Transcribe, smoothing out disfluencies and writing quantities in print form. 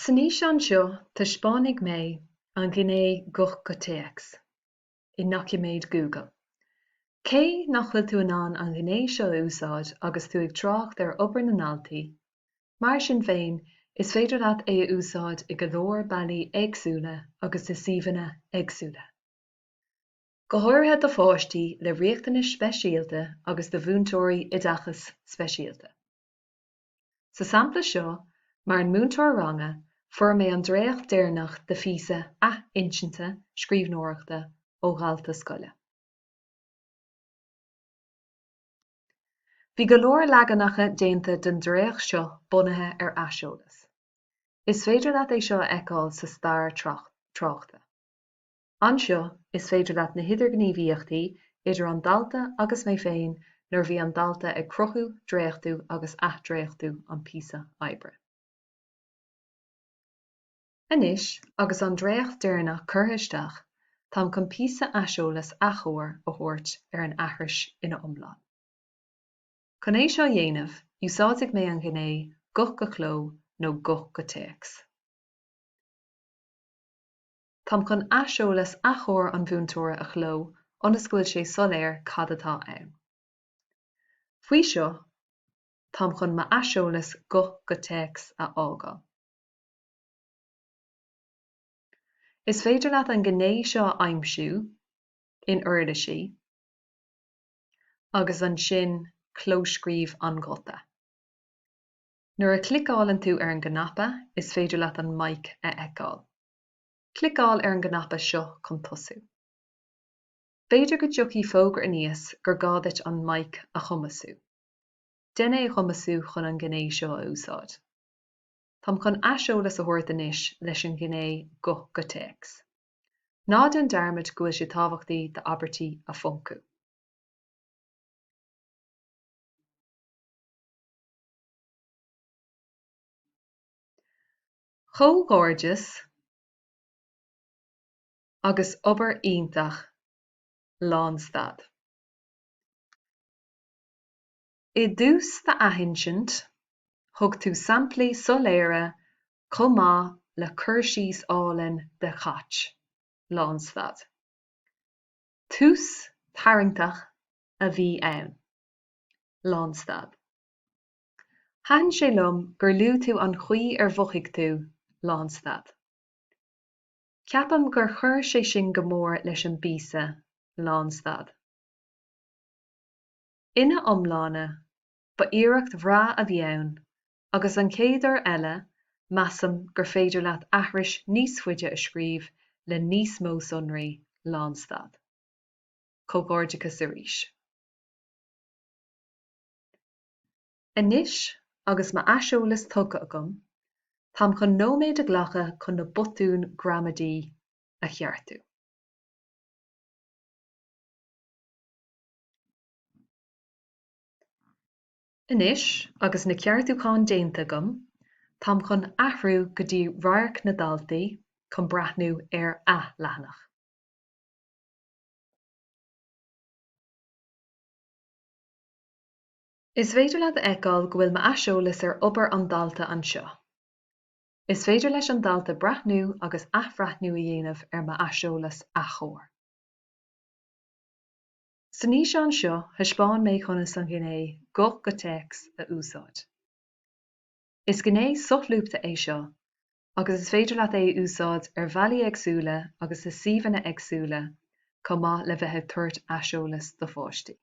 San fhíseán seo taispeánfaidh mé an ghné Guth go Téacs i ndoiciméad Google. Cé nach bhfuil tú in ann an ghné seo a úsáid agus tú ag trácht ar obair na ndaltaí, mar sin féin is féidir leat é a úsáid i go leor bealaí éagsúla agus i suíomhanna éagsúla. Go háirithe do pháistí le riachtanais speisialta agus do mhúinteoirí oideachais speisialta. Sa sampla seo, mar an múinteoir ranga, fuair mé an dréacht deireanach de phíosa athinsinte scríbhneoireachta ó dhalta scoile. Bhí go leor leaganacha déanta den dréacht seo bunaithe ar aiseolas. Is féidir leat é seo a fheiceáil sa stair tráchta. Anseo, is féidir leat na hidirghníomhaíochtaí idir an dalta agus mé féin nuair a bhí an dalta ag cruthú, dréachtú agus athdhréachtú an píosa oibre. Anois, agus an dréacht deireanach curtha isteach, táim chun píosa aiseolas athchóir a thabhairt ar an aithris ina iomlán. Chun é seo a dhéanamh, úsáidfidh mé an ghné Guth go Cló nó Guth go Téacs. Táim chun aiseolas athchóir an mhúinteora a chló ionas go bhfuil sé soiléir cad atá ann. Faoi seo, táim chun m'aiseolas guth go téacs a fhágáil. Is féidir leat an ghné seo a aimsiú in Uirlisí agus ansin Clóscríobh an Ghuta. Nuair a chliceálann tú ar an gcnaipe, is féidir leat an mic a fheiceáil. Cliceáil ar an gcnaipe seo chun tosú. B'fhéidir go dtiocfaidh fógra aníos gur gá duit an mic a chumasú. Déan é a chumasú chun an ghné seo a úsáid. Táim chun aiseolas a thabhairt anois leis an ghné Guth go Téacs. Ná déan dearmad go bhfuil sé tábhachtaí d'abairtí a phoncú. Comhghairdeas agus obair iontach lánstad. I dtús d'athinsint, thug tú samplaí soiléire chomh maith le cur síos álainn de chait lánstad. Tús tarraingteach a bhí ann. Lánstad. Thaitin sé liom gur luaigh tú an chaoi ar mhothaigh tú, lánstad. Ceapaim gur chuir sé sin go mór leis an bpíosa, lánstad. Ina iomláine, ba iarracht bhreá a bhí ann, agus an chéad uair eile, measaim gur féidir leat aithris níos faide a scríobh le níos mó sonraí, lánstad. Comhghairdeachas arís. Anois agus m'aiseolas tugtha agam, táim chun nóiméad a ghlacadh chun na botúin gramadaí a cheartú. Anois agus na ceartúcháin déanta agam, táim chun athrú go dtí radharc na ndaltaí chun breathnú ar a leathanach. Is féidir leat a fheiceáil go bhfuil m'aiseolas ar obair an dalta anseo. Is féidir leis an dalta breathnú agus athbhreathnú a dhéanamh ar m'aiseolas athchóir. San fhíseán seo, thaispeáin mé conas an ghné Guth go Téacs a úsáid. Is gné sholúbtha é seo agus is féidir leat é a úsáid ar bhealaí éagsúla agus i suíomhanna éagsúla chomh maith le bheith ag tabhairt aiseolas do pháistí.